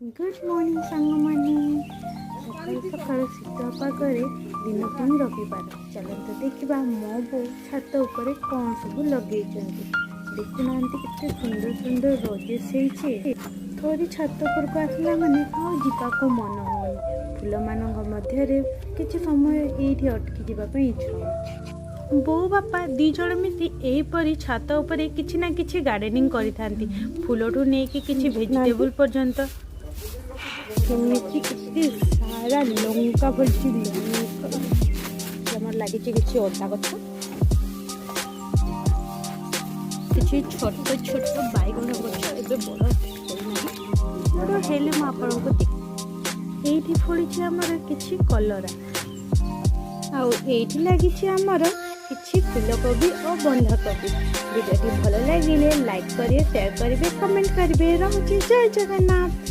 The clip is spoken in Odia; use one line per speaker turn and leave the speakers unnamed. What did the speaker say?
ଗୁଡ୍ ମର୍ଣ୍ଣିଂ ସାଙ୍ଗମାନେ। ସକାଳୁ ସକାଳୁ ଶୀତ ପାଗରେ ଦିନ ପୁଣି ରବିବାର। ଚାଲନ୍ତୁ ଦେଖିବା ମୋ ବୋଉ ଛାତ ଉପରେ କ'ଣ ସବୁ ଲଗେଇଛନ୍ତି। ଦେଖୁନାହାନ୍ତି, କେତେ ସୁନ୍ଦର ସୁନ୍ଦର ରୋଜେସ୍ ହେଇଛି। ଥରେ ଛାତ ଉପରକୁ ଆସିଲା ମାନେ ଆଉ ଯିବାକୁ ମନ ହେଉନି। ଫୁଲମାନଙ୍କ ମଧ୍ୟରେ କିଛି ସମୟ ଏଇଠି ଅଟକି ଯିବା ପାଇଁ ଇଚ୍ଛା ହେଉଛି। ବୋଉ ବାପା ଦୁଇ ଜଣ ମିଶି ଏହିପରି ଛାତ ଉପରେ କିଛି ନା କିଛି ଗାର୍ଡେନିଂ କରିଥାନ୍ତି, ଫୁଲଠୁ ନେଇକି କିଛି ଭେଜିଟେବୁଲ୍ ପର୍ଯ୍ୟନ୍ତ। କେମିତି କେତେ ସାରା ଲଙ୍କା ଫଳିଛି, ଲଙ୍କା।
ଆମର ଲାଗିଛି କିଛି ଅଦା ଗଛ, କିଛି ଛୋଟ ଛୋଟ ବାଇଗଣ ଗଛ, ଏବେ ବଡ଼ ହୋଇନାହିଁ।
ବଡ଼ ହେଲେ ମୁଁ ଆପଣଙ୍କୁ ଦେଖ। ଏଇଠି ଫଳିଛି ଆମର କିଛି କଲରା ଆଉ ଏଇଠି ଲାଗିଛି ଆମର କିଛି ଫୁଲକୋବି ଓ ବନ୍ଧାକୋବି। ଭିଡ଼ିଓଟି ଭଲ ଲାଗିଲେ ଲାଇକ୍ କରିବେ, ସେୟାର କରିବେ, କମେଣ୍ଟ କରିବେ। ରହୁଛି, ଜୟ ଜଗନ୍ନାଥ।